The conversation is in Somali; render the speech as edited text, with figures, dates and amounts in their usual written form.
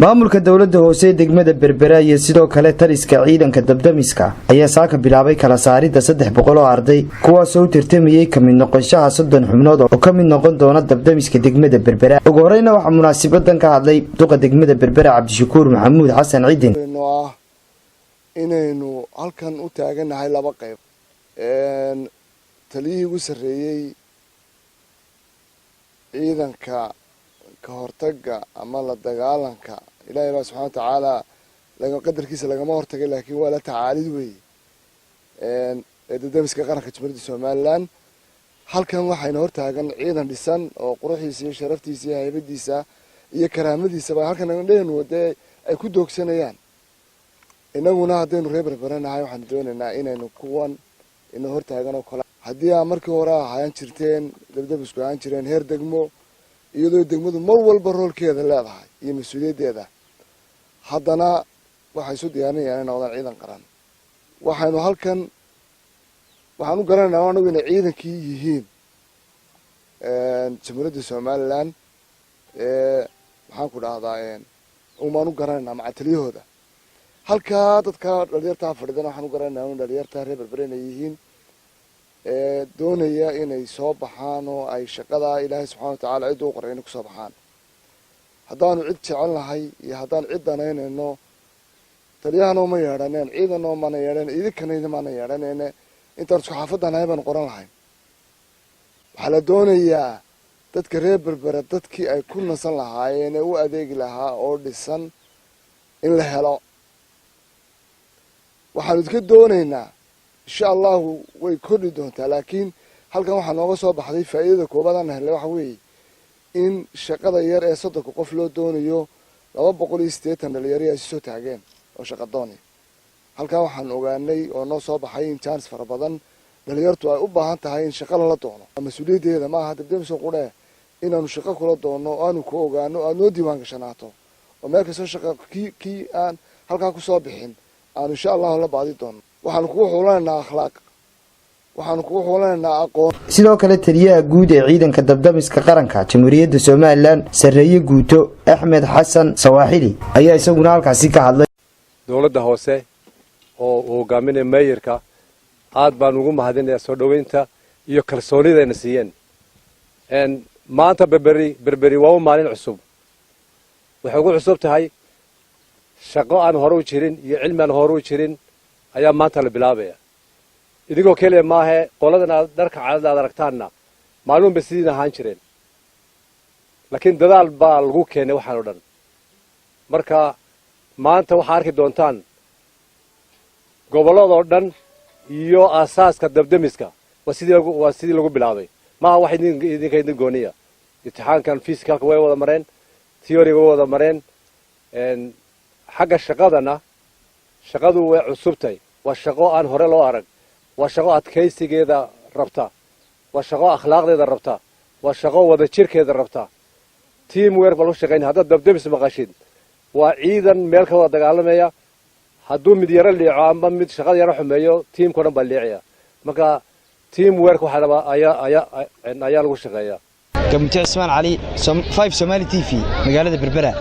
Maamulka dowladda hoose ee degmada Berbera iyo sidoo kale taliska ciidanka dabdamiska ayaa saaka bilaabay kala saaridda 300 oo arday, kuwaasoo u tartamayey ka mid noqoshaha 30 xubnood oo ka mid noqon doona dabdamiska degmada Berbera. Ugu horeyna waxaa munaasibadan ka hadlay duqa degmada Berbera, Cabdishakuur Maxamuud Xasan Cidin. Ah, inaynu halkan u taaganahay laba qayb: taliyihii ugu sarreeyey ciidanka ka hortagga ama la dagaalanka, Ilaahay baa subxana wa tacaala laga qadarkiisa lagama hortagay, laakiin waa la tacaalid weeye, ee dabdamiska qaranka Jamhuuriyadda Somaliland. Halkan waxayna hortaagan ciidan dhisan oo quruxdiisa iyo sharaftiisa iyo haybadiisa iyo karaamadiisaba halkan dhenu dee ay ku doogsanayaan. Inaguna haddaynu reer Berberanahay, waxaanu doonaynaa inaynu kuwan ina hortaagan oo kale, haddii aa markii hore ahaan jirteen dabdamisku ahaan jireen heer degmo, iyadoo degmadu mar walba roolkeeda leedahay iyo mas-uuliyaddeeda, haddana waxay isu diyaarinayaan inay noqdaan ciidan qaran. Waxaynu halkan waxaan u garanaynaa anagu inay ciidankii yihiin Jamhuuriyadda Somaliland ee, maxaan ku dhahdaa, umaan u garanaynaa macataliyahooda. Halkaa dadka dhalinyartaa fadhidana waxaan u garanaynaa in dhalinyartaa reer Berbere inay yihiin doonaya inay soo baxaan oo ay shaqada Ilaahay subxana wa tacala cidda u qoray inay kusoo baxaan. Haddaanu cid jecel nahay iyo haddaan cid danaynayno, taliyahanoo ma yeedhaneen, ciidanoo mana yeedhan, idinkana idinmaana yeedhanayne. Intaan isku xaafadda nahay baanu qoran lahayn. Waxaa la doonayaa dadka reer Berbera dadkii ay ku nasan lahaayeen ee u adeegi lahaa oo dhisan in la helo. Waxaanu idinka doonaynaa, insha Allahu way kordhi doontaa, laakiin halkan waxaa nooga soo baxday faa'iidada koobaad aan helnay waxa weeye in shaqada yar ee 30-ka qof loo doonayo 280 dhalinyaro ay soo taageen oo shaqadooni. Halkaa waxaan ogaanay oo noo soo baxay in chance fara badan dhalinyartu ay u baahan tahay in shaqo lala doono. Mas-uuliyaddeeda maaha dabdemiso qudhe inaanu shaqo kula doono oo aanu ku ogaano, aad noo diiwaan gashanaato oo meel kastoo shaqa kii aan halkaa kusoo bixin aanu insha Allahu la baadi doono. Waxaanu kugu xuulanaynaa akhlaaq, waxaanu kugu xuulanaynaa aqoon. Sidoo kale taliyaha guud ee ciidanka dabdamiska qaranka Jamhuuriyadda Somaliland, sarreeye guuto Axmed Xasan Sawaaxili, ayaa isaguna halkaasi ka hadlay. Dowladda hoose oo uu hogaaminaya meeyarka, aad baan ugu mahadinayaa soo dhoweynta iyo kalsoonidayna siiyeen. Maanta Berberi, Berberi waa u maalin cusub. Waxay ugu cusub tahay shaqo aan hore u jirin iyo cilmi aan hore u jirin ayaa maanta la bilaabaya. Idinkoo keliya maahe, qoladan aad dharka cadada aad aragtaanna maalmuun bay sidiin ahaan jireen, laakiin dadaal baa lagu keenay waxaan o dhan. Marka maanta waxaa arki doontaan gobolladoo dhan iyo aasaaska dabdemiska waa sidii lagu bilaabay. Maaha wax idinka idin gooniya. Imtixaankan physicalka way wada mareen, theoryga way wada mareen. Xagga shaqadana, shaqadu way cusubtay. Waa shaqo aan hore loo arag, waa shaqo adkaysigeeda rabta, waa shaqo akhlaaqdeeda rabta, waa shaqo wada jirkeeda rabta. Team work baa lagu shaqaynaya. Haddaad dabdemis maqashid, waa ciidan meel ka wada dagaalamaya. Hadduu mid yaro liico ama mid shaqada yaro xumeeyo, teamka o dhan baa liicaya. Marka team work waxaa rabaa ayaa lagu shaqeeyaa. Gamute Cismaan Cali, 5 Somali TV, magaalada Berbera.